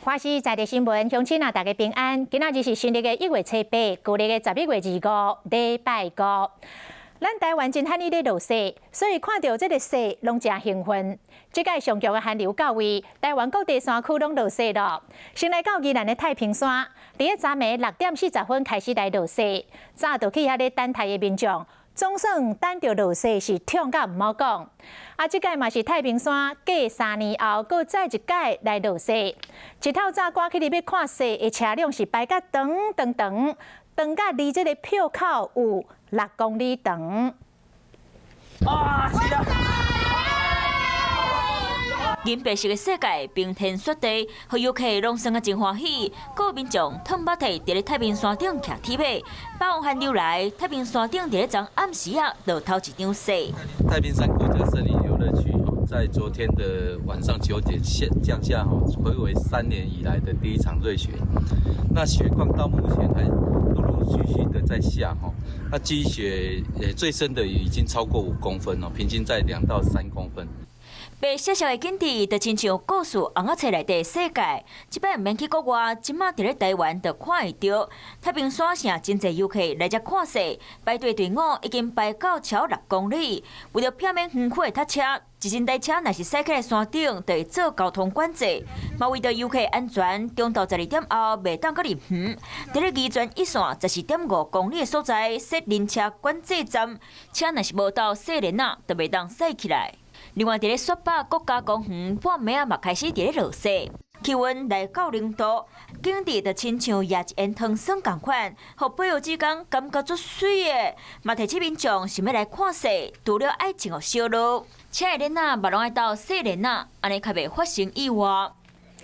華視在地新聞，鄉親啊，大家平安。今仔日是新曆的1月初8，舊曆的11月25，禮拜五。咱台灣真罕咧落雪，所以看著這个雪攏誠興奮。這擺上強的寒流到位，台灣各地山區攏落雪囉。先來到宜蘭的太平山，佇咧昨暝6點40分開始來落雪，早就去遐咧等待的民眾，總算等著落雪是痛甲毋好講。啊，這擺嘛是太平山隔3年後，閣再一擺來落雪。一透早趕起來欲看雪的車輛是排甲長長長，長甲離這个票口有6公里長。啊，是啊！銀白色的世界，冰天雪地，予遊客攏算啊真歡喜。閣有民眾褪襪佇咧太平山頂騎鐵馬，霸王寒流來，太平山頂佇咧昨暗時啊，落頭一場雪。太平山國家森林遊樂區在昨天的晚上9點降下吼，睽違3年以來的第一場瑞雪。那雪況到目前還陸陸續續的在下吼，那積雪最深的已經超過5公分哦，平均在2到3公分。白雪雪的景致，就親像故事尪仔冊內底世界。這擺毋免去國外，這馬佇咧台灣就看會著。太平山城真濟遊客來遮看雪，排隊隊伍已經排到超6公里。為著避免園區會塞車，一陣台車若是駛起來山頂，就會做交通管制。嘛為著遊客安全，中晝12點後袂當閣入園。佇咧宜泉一線14.5公里的所在設臨車管制站，車若是無到雪鏈仔，就袂當駛起來。另外，佇咧雪霸國家公園，半暝仔嘛開始佇咧落雪，氣溫來到0度，景致就親像野一煙糖霜仝款，予保育之工感覺足媠的。嘛提醒民眾想欲來看雪，除了愛穿予小路，車的鏈仔嘛攏愛鬥細鏈仔，按呢較袂發生意外。